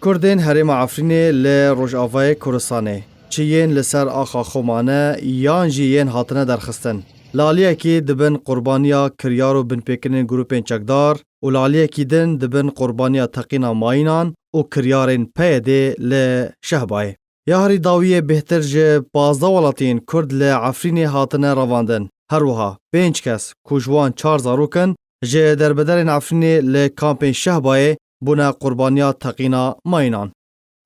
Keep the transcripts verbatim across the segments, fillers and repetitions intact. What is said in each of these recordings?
Kurdên herêma Efrînê li Rojavayê Kurdistanê, çi yên li ser axa xwe mane yan jî yên hatine derxistin, li aliyekî dibin qurbaniya kiryar û binpêkirinên grûpên çekdar û li aliyekî din dibin qurbaniya teqîna mayînan û kiryarên P Y D'ê li Şehbayê. Ya herî dawiyê bêhtir ji pazdeh welatiyên Kurd li Efrînê hatine revandin. Her wiha pênc kes ku ji wan çar zarok in, ji derbedarên Efrînê li kampên Şehbayê bûne qurbaniya teqîna mayînan.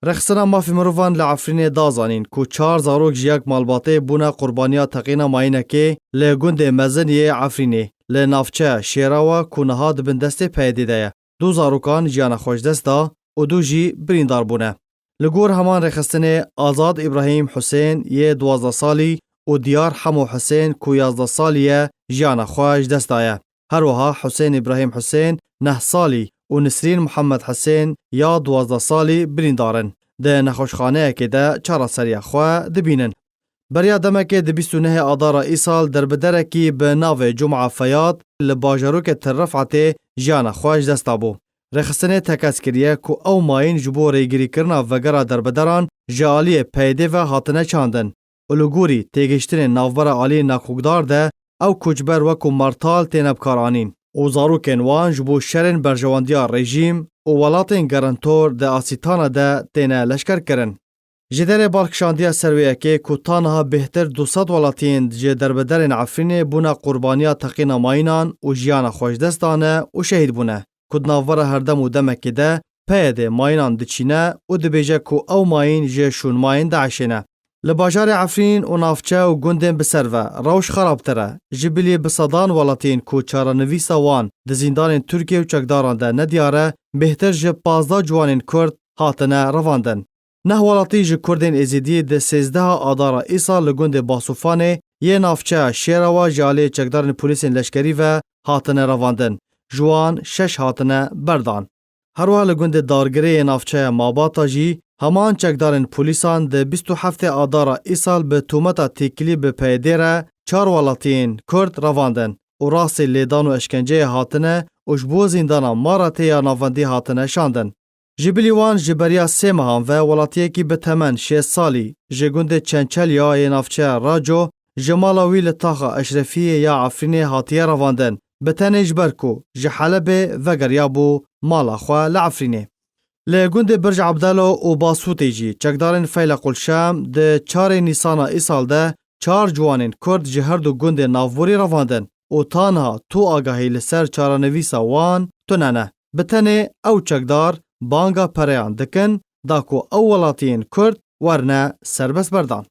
Rêxistina Mafê Mirovan li Efrînê da zanîn ku çar zarok ji yek malbatê bûne qurbaniya teqîna mayînekê li gundê mezin yê Efrînê, li navçeya Şêrawa ku niha di bin destê P Y D'ê de ye. Du zarokan jiyana xwe ji dest da û du jî birîndar bûne. Li gor heman rêxistinê, Azad Îbrahîm Husên yê duwazdeh salî û Diyar Hemo Husên ku yazdeh salî ye, jiyana xwe ji dest daye. Her wiha Husên Îbrahîm Husên, neh salî, û Nisrîn Muhammed Husên ya duwazdeh salî birîndar in. Di nexweşxaneyekê de çareseriya xwe dibînin. Beriya demekê di bîst û nehê Adara îsal derbiderekî bi navê Cuma Feyad li bajarokê Til Rifetê jiyana xwe ji dest dabû. Rêxistinê tekez kiriye ku ew mayîn ji bo rêgirîkirina vegera derbideran ji aliyê P Y D'ê ve hatine çandin û li gorî têgihiştinên navbera aliyên nakokdar de ew koçber wekû martal têne bikaranîn û zarokên wan ji bo şerên berjewendiya rejîm û welatên garantor di Asîtana de têne leşkerkirin. Ji derê balkişandiya ser wê yekê ku ta niha bêhtir du sed welatiyên ji derbedarên Efrînê bûne qurbaniya teqîna mayînan û jiyana xwe ji dest dane û şehîd bûne, ku di navbera herdem û demekê de P Y D mayînan diçîne û dibêje ku ew mayîn ji şûnmayên DAIŞê ne. Li bajarê Efrîn û navçe û gundên bi ser ve rewş xerabtir e. Ji bilî bi sedan welatiyên ku çarenivîsa wan di zîndanên Tirkiye û çekdaran de nediyar e, bêhtir ji pazdeh ciwanên Kurd hatine revandin. Neh welatî ji Kurdên Êzidî di sêzdeha Adara îsal li gundê Basûfanê yê navçeya Şêrawa ji aliyê çekdarên polîsên leşkerî ve hatine revandin. Ji wan şeş hatine berdan. Her wiha li gundê Dargirê yê navçeya Mabata jî heman çekdarên polîsan di bîst û heftê Adara îsal bi tûmeta têkilî bi P Y D'ê re çar welatiyên Kurd revandin û rastî lêdan û eşkenceyê hatine û ji bo zîndana Maratê ya navendî hatine şandin. Ji bilî wan ji beriya sê mehan ve welatiyekî bi temen şêst salî ji gundê Çençelya yê navçeya Raco ji mala wî li taxa Eşrefiyê ya Efrînê hatiye revandin, bi tenê ji ber ku ji Helebê vegeriyabû mala xwe li Efrînê. Li gundê Birc Ebdelo û Basûtê jî çekdarên Feylequl Şam di çarê Nîsana îsal de çar ciwanên Kurd ji her du gundên navborî revandin û ta niha tu agahî li ser çarenivîsa wan tune ne. Bi tenê ew çekdar banga pereyan dikin da ku ew welatiyên Kurd werine serbestberdan.